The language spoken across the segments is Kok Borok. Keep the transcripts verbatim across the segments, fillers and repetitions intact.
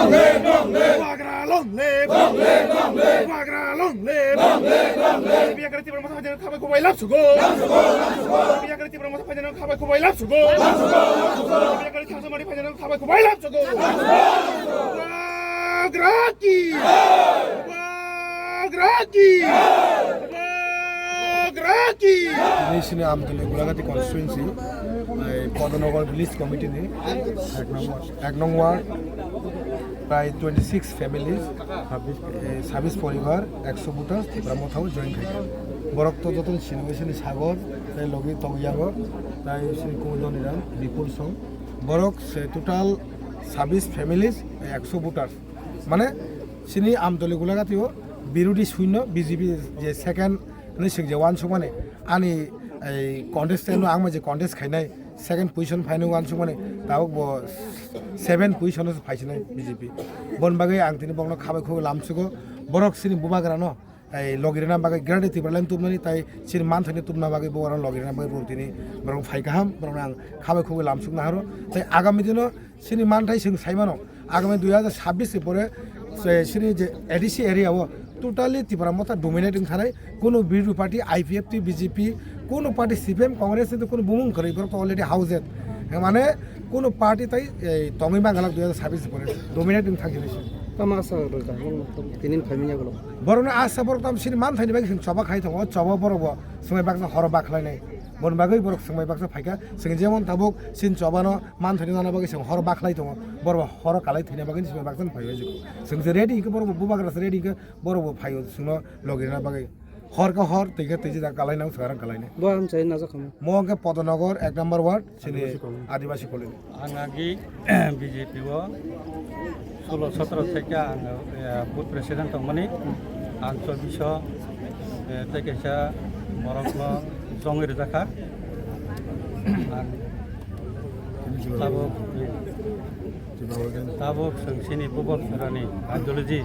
Bubagra long live! Long live, long live! Bubagra long live! Long live, long live! Bubagra Tipra Motha Phainani khabai khubui lamsugo! Lamsugo, lamsugo! Bubagra Tipra Motha Phainani khabai khubui lamsugo! Lamsugo, lamsugo! Bubagra Thangsomani Phainani khabai khubui lamsugo! Lamsugo, lamsugo! Bubagra ki! Bubagra ki! Bubagra ki! Tini sini Amtoli Gulagati constituency, ai, Podonogor Village Committee ni ek number, ek number ward, prai twenty six families, eh, sabis poribar, ekso voters, Tipra Mothao join khai. Borok to joto sini sini sagor, tai logi tong yago, tai sini kumo joni ram, Bipul Song. Borok se total sabis families, eh, ekso voters. Mane sini Amtoli Gulagati o birudi suino B J P je second ni sing je wansukmani ani ei contestant no ang je contest khainai second position phainai wansukmani tabuk bo seven position o phaisinai B J P. Bon bagwi ang tini bokno khabai khugui lamsugo borok sini bubagra no. Tai logi rwna bagwi Greater Tipraland tubnani tai chini manthani tubna bagwi bo oro logi rwna bagwi bo tini borok phai kaham borok ang khabai khugui lamsukna haro tai agami dino chini manthai chwng sai mano agami dui hajar sabbish ni pore se chini je A D C area o totally Tipra Motha dominate wng thanai kunu B J P party I P F T B J P kunu party C P M Congress ni kunu bumung kwrwi borok to already housed mane kunu party tai tongwi mangalak dui hajar sabbish ni pore dominate wng thangsinai se. Tama asa rwkha tini phaimani yagulo. Borokni asa borok tam sini man thaini bagwi chwng choba khai tongo, choba borok bo swmai baksa horo bakhlainai. Boni bagwi borok swmai baksa phaikha, chwng jemon tabuk sini chobano man thaini nana bagwi chwng horo bakhlai tongo, borok bo horo kalai thwina bagwi swmai baksa phaiwi jikho. Chwng je ready hinkhe borok bo bubagra se ready hinkhe borok bo phaio chwngno logirina bagwi. Hor khe hor, twi khe twi jida kalai nang swkang kalai nai. Bo ang chai najak khamu. Mo hwnkhe Podonogor ek number ward, sini Adivasi colony. Adivasi colony. Ang agi B J P o solo sotro theke ang, eh, booth president tongmani. Ang chobbish o, eh, tei kaisa borokno chongwi rwjakha. Ang tabuk, tabuk chwng chini bubak jora ni ideology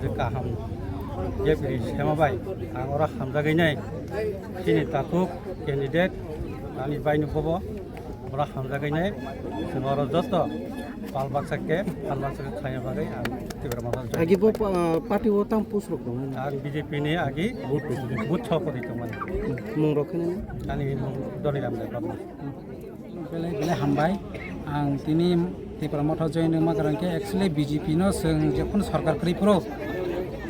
je kaham je bini sema bai ang oro hamjagwi nai chini takhuk candidate ani bai no bobo. Oro hamjagwi nai chwng oro joto pal baksa khe, pal baksa khe khlaina bagwi ang Tipra Motha join. Agi bo pa-, party o tam post rok tongo? Ang B J P ni agi booth, booth sopoti tongmani. Mung rok khe nini? Ani mung Doniram Debbarma. Belai belai hambai. Ang tini Tipra Motha join wngma kwrwng khe actually B J P no chwng jephuru sarkar kwrwi phuru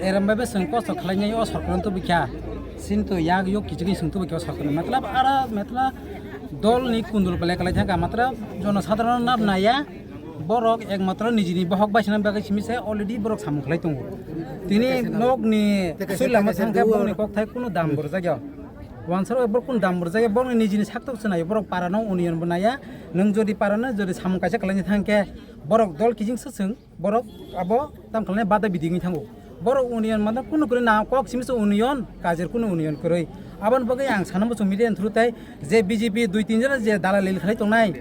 eram bai bo chwng kosto khlainai o sarkar no tubui kha. Sinto yak yok kichigwi chwng tubui kha o sarkar no. Matlab ara, matlab dol ni kundul belai kalai thangkha, matra jono sadharano nab naya, borok ekmatro nijini bohok baisina bagwi simi se already borok samung khlai tongo. Tini nok ni sui lama thangkhe borokni kokthai kunu dam burjak ya. Wansaro borok kunu dam burjak ya, borokni nijini saktok se nayo, borok para no union bo naya, nwng jodi para no jodi samung kaisa khlaina thangkhe borok dol kijing se chwng. Borok abo tam khlainai bada bidi wngwi thango. Borok union mano kunu kunu na kok simi se union, kajer kunu union kwrwi. Aboni bagwi ang sana muchung media ni through tai je B J P dui tin jora je dalali khlai tongnai,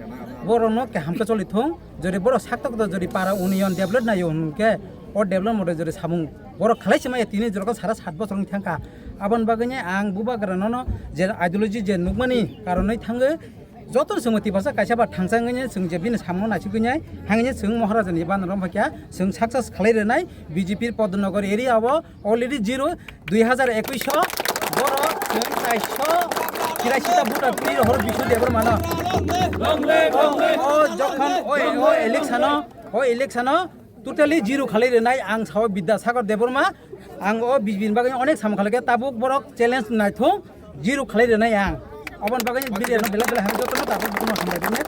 borokno kaham khe choli thung. Jodi borok saktok do jodi para union develop naio hwnkhe o develop mote jodi samung borok khlai se maya tini jorok sara sat bochor wngwi thangkha. Aboni bagwi ang bubagra nono je ideology je nukmani karonwi thangwi joto chwng Tiprasa kaisa ba thangsa wngya chwng je bini samung naisik wngya hangya chwng Maharaja ni ban rom phakya chwng success khlai rwnai B J P Podnagar area o already zero dui hazar ekush o borok chwng taiso kiraisita voter twi rohor Bishu Debbarma no. O jokhon o, o election o, o election o totally zero khalai rwnai ang sao Bidyasagar Debbarma, ang o bijbin bagwi onek samung khalai khe tabuk borok challenge naithung zero khalai rwnai ang. Oboni bagwi bidya no belai belai hamjak no tabuk bukuno hambai rwnai.